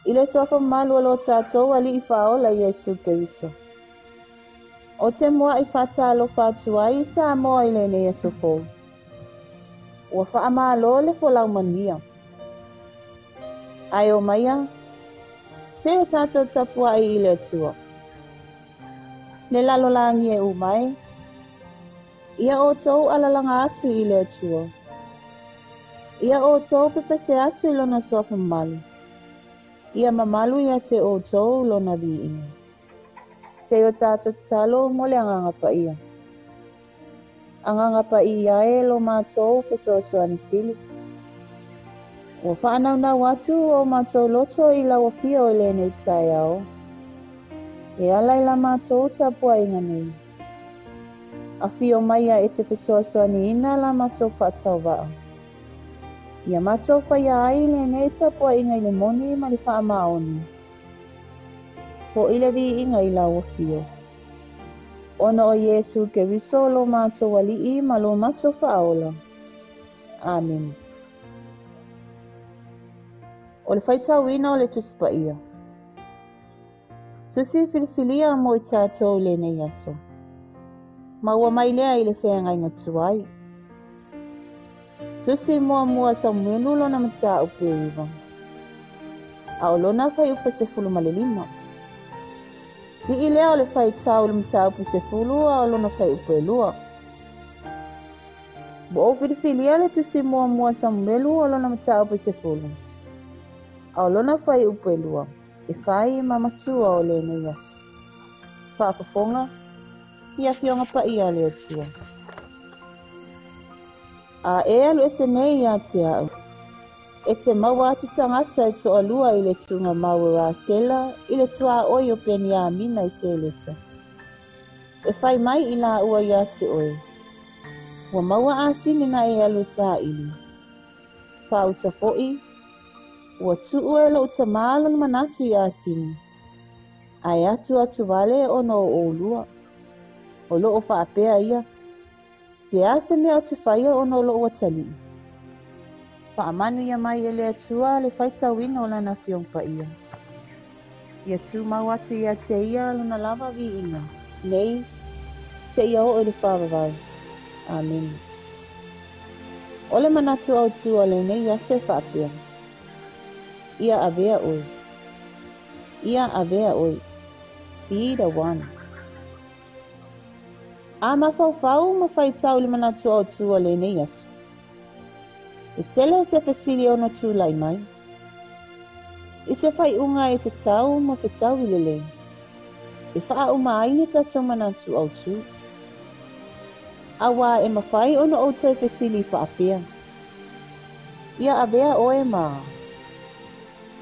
I le suafa mamalu o lo tatou Alii Faaola Iesu Keriso. Ou te muai faatalofa atu ai i Samoa i lenei aso fou. Ua faamalo le folau manuia. Ae omaia, se i o tatou tapuai i le Atua. Le lalolagi e uma e, ia outou alalaga atu i le Atua. Ia outou pepese atu i Lona suafa mamalu. Ia mamalu ia te outou Lona viiga. Se i o tatou tatalo mo le Agaga Paia. Agaga Paia e lo matou fesoasoani sili. Ua faanaunau atu o matou loto i lau afio i lenei taeao, e ala i la matou tapuaiga nei. Afio maia e te fesoasoaniina la matou faatauvaa. Ia matou faia ai lenei tapuaiga i le moni ma le faamaoni. Foʻi le viiga i lau afio. Ona o Iesu Keriso lo matou Alii ma lo matou Faaola. Amene. O le faitauina o le Tusi Paia. Tusi filifilia mo i tatou i lenei aso. Maua mai lea i le feagaiga tuai. Tusi muamua Samuelu lona mataupu e 9. A o lona fuaiupu 15. Sii lea o le faitau i le mataupu 10 a o lona fuaiupu e 2. Ua ou filifilia le tusi muamua Samuelu o lona mataupu 10. A o lona fuaiupu e 2, e fai ma matua o lenei aso. Faafofoga i Afioga Paia a le Atua. A e alu ese nei ia te au, e te maua atu tagata e toalua i le tugamau o Rasela i le tuaoi o Peniamina i Selesa. E fai mai i laua ia te oe, ua maua asini na e alu e saili. Faauta foʻi, ua tuu e loʻu tamā lona manatu i asini, ae atu wale ona o ʻolua. O loo faapea ia, se a se mea o te faia ona o loʻu atalii. Faamanuia mai e le Atua le faitauina o lana Afioga Paia. Ia tumau atu ia te ia lona lava viiga, nei seia oo i le faavavau. Amene. O le manatu autu o lenei aso e faapea. Ia avea oe. Ia avea oe. Be the one. A mafaufau ma faitau i le manatu autu o lenei aso. E tele se fesili ona tulai mai. I se faaiuga e tatau ma fetaui lelei. E faauma ai ni tatou manatu autu. Auā e mafai ona ou toe fesili faapea. Ia avea oe ma.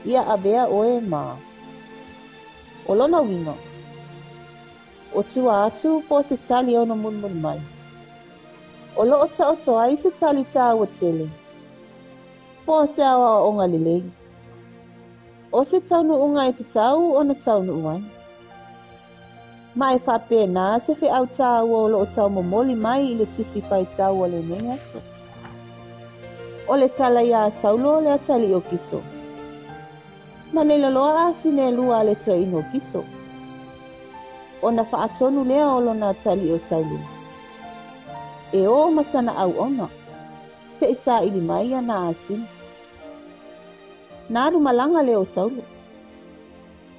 Ia avea oe ma. O lona uiga. O tua atu po o se tali e ono mulimuli mai. O loo taoto ai se tali tāua tele. Po o se aoaoga lelei. O se taunuuga e tatau ona taunuu ai. Ma e faapena se feau tāua o loo taumomoli mai i le tusi faitau o lenei aso. O le tala iā Saulo le atalii o Kiso. Na leiloloa asini e lua a le toeaina o Kiso. Ona faatonu lea o lona atalii o Saulo. E o ma sana auauna. Se i saili mai ana asini. Na alu malaga lea o Saulo.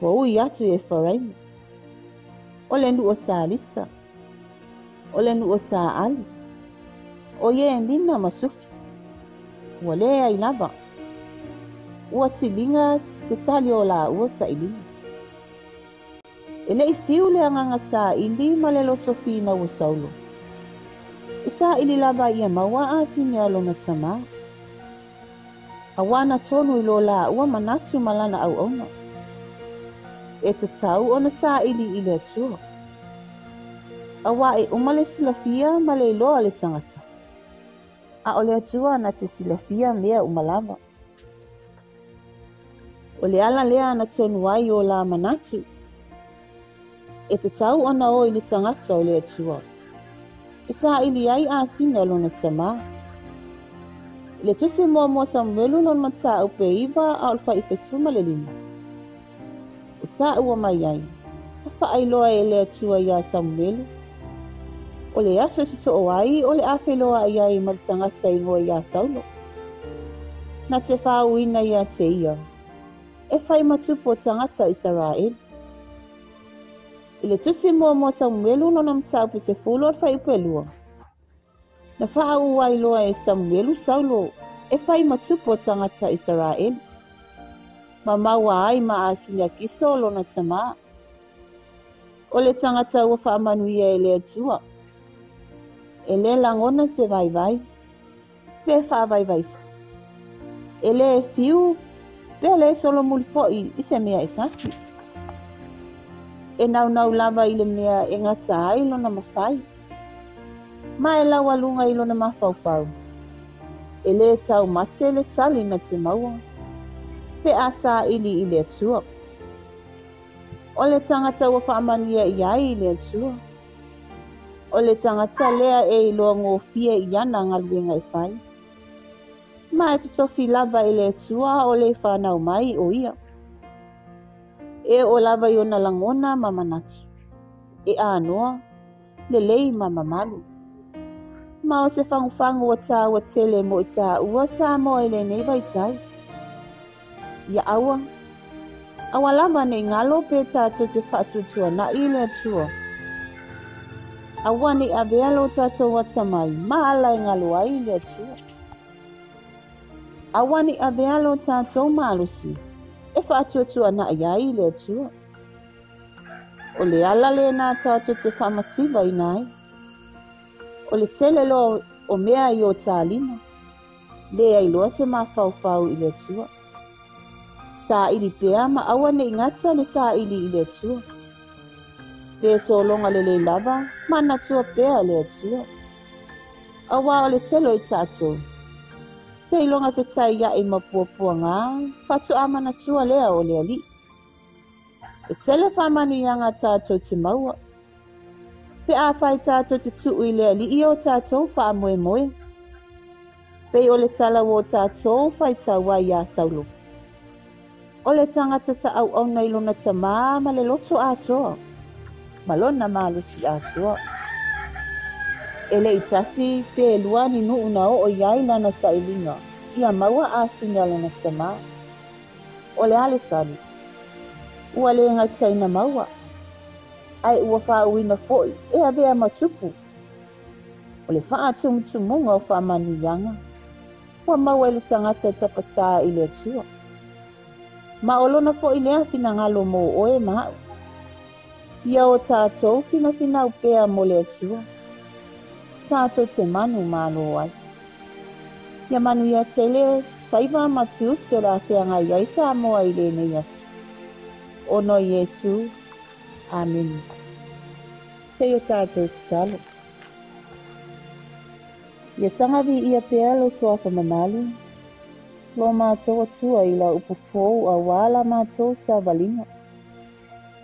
Ua ui atu i Eferaimi. O le nuu o Salisa. O le nuu o Saali. O Iemina ma Sufi. Ua leai lava. Ua siliga se tali o laua sailiga. E le i fiu le agaga saili ma le loto finau o Saulo. E saili lava ia maua asini a lona tamā. Auā na tonu i lo laua manatu ma lana auauna. E tatau ona saili i le Atua. Auā e uma le silafia ma le iloa le tagata. A o le Atua na te silafia mea uma lava. O le ala lea na tonu ai o la manatu. E tatau ona o i le tagata o le Atua. E saili ai asini a lona tamā. I le tusi muamua Samuelu lona mataupu e 9 a o le fuaiupu 15. Taua mai ai, ma faailoa e le Atua iā Samuelu, o le aso e sosoo ai o le a feiloai ai ma le tagata e igoa ia Saulo. Na te faauuina ia te ia, e fai ma tupu o tagata Isaraelu. I le Tusi Muamua a Samuelu lona mataupu 10 o le fuaiupu e 2, Na faauu ai loa e Samuelu Saulo e fai ma tupu o tagata Isaraelu, ma maua ai ma asini a Kiso lona tamā. O le tagata ua faamanuia e le Atua, e le lagona se vaivai, pe faavaivai foi. E le fiu pe le solomuli foi i se mea e tasi. E naunau lava i le mea e gata ai lona mafai, ma e laualuga i lona mafaufau. E le taumate le tali na te maua, pe a saili i le Atua. O le tagata ua faamanuia i ai le Atua. O le tagata lea e iloa gofie i ana galuega e fai. Ma e totofi lava e le Atua o le fanau mai o ia. E oo lava i ona lagona ma manatu. E anoa, lelei ma mamalu. Ma o se fagufagu ua taua tele mo i taua Samoa i lenei vaitau. Ia aua, aua lava ne i galo pe tatou te faatuatuana'i i le Atua. Aua ne i avea lo tatou atamai ma ala e galo ai le Atua. Aua ne i avea lo tatou malosi e faatuatuana'i ai le Atua. O le ala lena tatou te faamativaina ai. O le tele loa o mea i o ta lima, leai loa se mafaufau i le Atua. Saili pea ma aua ne i gata le saili i le Atua. Pe sologa lelei lava, manatua pea le Atua. Auā o le tele o i tatou, seiloga fetaiai ma puapuaga, faatoa manatua lea o le Alii. E tele faamanuiaga tatou te maua, pe afai tatou te tuu i le Alii o tatou faamoemoe. Pei o le tala ua o tatou faitau ai iā Saulo. O le tagata sa auauna i lona tamā ma le loto atoa, ma lona malosi atoa. E le i tasi pe lua ni nuu na oo i ai lana sailiga ia maua asini a lona tamā. O le a le tali? Ua le gata ina maua, ae ua faauuina foi e avea ma tupu. O le faatumutumuga o faamanuiaga ua maua e le tagata e tapasā i le Atua. Ma o lona foi lea finagalo mo oe ma a'u. Ia o tatou finafinau pea mo le Atua, tatou te manumalo ai. Ia manuia tele faiva ma tiute o le a feagai ai Samoa i lenei aso. Ona o Iesu. Amene. Se i o tatou tatalo. Ia taga viia pea lou Suafa mamalu, lo matou Atua i lau upu fou auā la matou savaliga.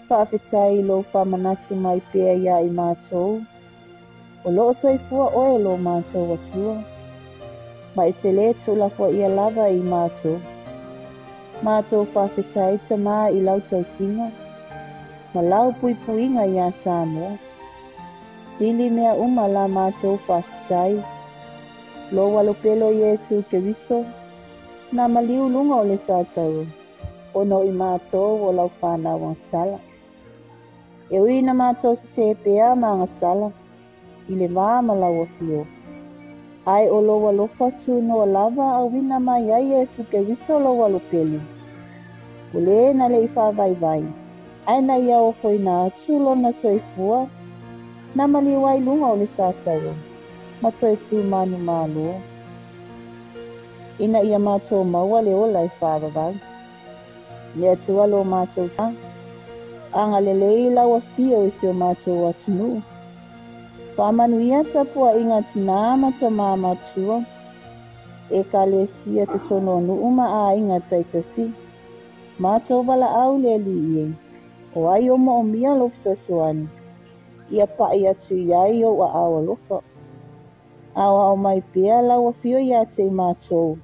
Faafetai i lou faamanatu mai pea iā i matou, o lo o soifua oe lo matou Atua, ma e te lē tuulafoaia lava i matou. Matou faafetai Tamā i lau tausiga ma lau puipuiga iā Samoa. Sili mea uma la matou faafetai, lou Alo pele o Iesu Keriso, na maliu luga o le sataro, ona o i matou o lau fanau agasala. E ui ina matou sesē pea ma agasala i le va ma lau afio, ae o lou alofa tunoa lava auina mai ai Iesu Keriso lou Alo pele, o le na le i faavaivai, ae na ia ofoina atu lona soifua na maliu ai luga o le sataro ma toe tu manumalo, ina ia matou maua le ola e faavavau. Le Atua lo matou Tamā, agalelei lau afio i si o matou atunuu. Faamanuia tapuaiga tinā ma tamā matua, Ekalesia totonu o nuu ma aiga taitasi. Matou valaau le Alii e, o ai o moomia lou fesoasoani, ia pa'i atu i ai ou aao alofa. Aoao mai pea lau afio ia te i matou.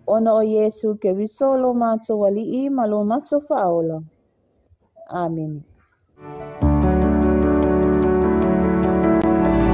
Ona o Iesu Keriso lo matou Alii ma lo matou Faaola. ʻĀmene.